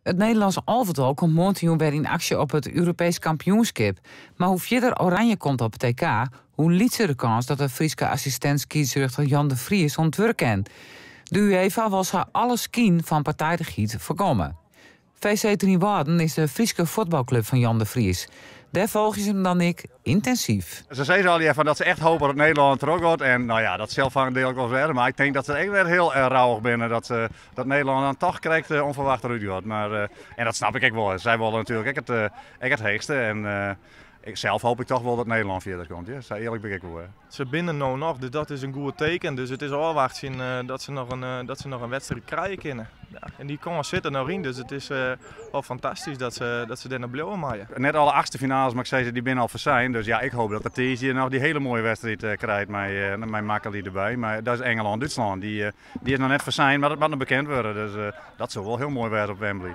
It Nederlânsk alvetal komt moarntejûn wer yn aksje op it Europeesk kampioenskip. Mar hoe fierder Oranje komt op it EK, hoe lytser de kâns dat de Fryske assistint-skiedsrjochter Jan de Vries oan it wurk kin. De UEFA wol sa alle skyn fan partijdichheid foarkomme. VC Trynwâlden is de Fryske fuotbalklup fan Jan de Vries. Dêr folgje se him dan ek yntinsyf. Se sizze allegear fan dat se echt hope dat Nederlân trochgiet. En no ja, dat sil foar in diel wol wêze. Mar ik tink dat se ek wer hiel rouwich binne dat, se, dat Nederlân dan toch krekt ûnferwacht derút giet. Mar, en dat snap ik ek wol. Sy wolle natuerlik ek it, ek it heechste. En ik sels hoop ik toch wol dat Nederlân fierder komt. Ja. Sa earlik bin ik ek wol. Se binne no noch, dus dat is in goed teken. Dus it is ôfwachtsjen eh, dat, se noch in, eh, dat se noch in wedstriid krije kinne. Ja, en dy kâns sit der noch yn, dus it is uh, al fantastysk dat se, dat se dêr noch bliuwe meie. Net alle achtste finales, mar ik sei, dy binne al fersein. Dus ja, ik hoop dat de tiisdei noch dy hiele moaie wedstriid uh, krijt mei, uh, mei Makkeli derby. Mar dat is Engelân-Dútslân. Dy, dy is noch net fersein, mar dat moat noch bekend wurde. Dus dat soe wol hiel moai wêze op Wembley.